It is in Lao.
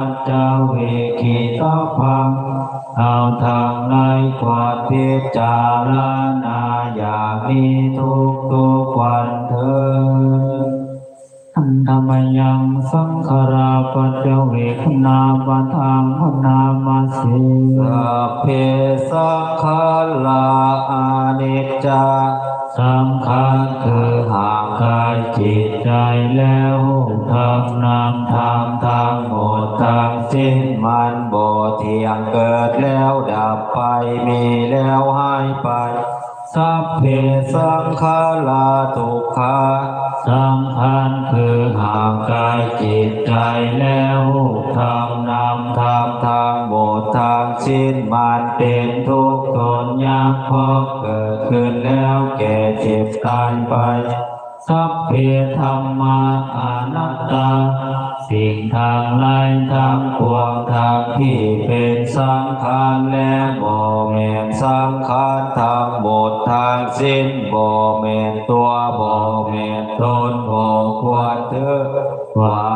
ປັນຈະເວກຂິຕະພັງ ເຮົາທັງຫຼາຍຄວນພິຈາລະນາຢ່າງນີ້ທຸກໆວັນເທີ້ນ. ທຳມະຍັງສັງຂາລະປັນຈະເວກຂະນາປະທັງນາມະເສ ສັບເພສັງຂາລາອະນິດຈັງ ສັງຂານຄືຮ່າງກາຍຈິດໃຈ ແລະຮູບທຳນາມທຳທັງໝົດທັງສິ້ນມັນບໍ່ທ່ຽງ ເກີດແລ້ວດັບໄປ ມີແລ້ວຫາຍໄປ. ສັບເພສັງຂາລາທຸກຂາ ສັງຂານຄືຮ່າງກາຍຈິດໃຈ ແລະຮູບທຳນາມທຳທັງໝົດທັງສິ້ນມັນເປັນທຸກທົນຍາກ ເພາະເກີດຂຶ້ນແລ້ວແກ່ເຈັບຕາຍໄປ. ສັບເພທຳມາອະນັດຕາ ສິ່ງທັງຫຼາຍທັງປວງທັງທີ່ເປັນສັງຂານ ແລະບໍ່ແມ່ນສັງຂານທັງໝົດທັງສິ້ນ ບໍ່ແມ່ນຕົວ ບໍ່ແມ່ນຕົນ ບໍ່ຄວນຖືວ່າ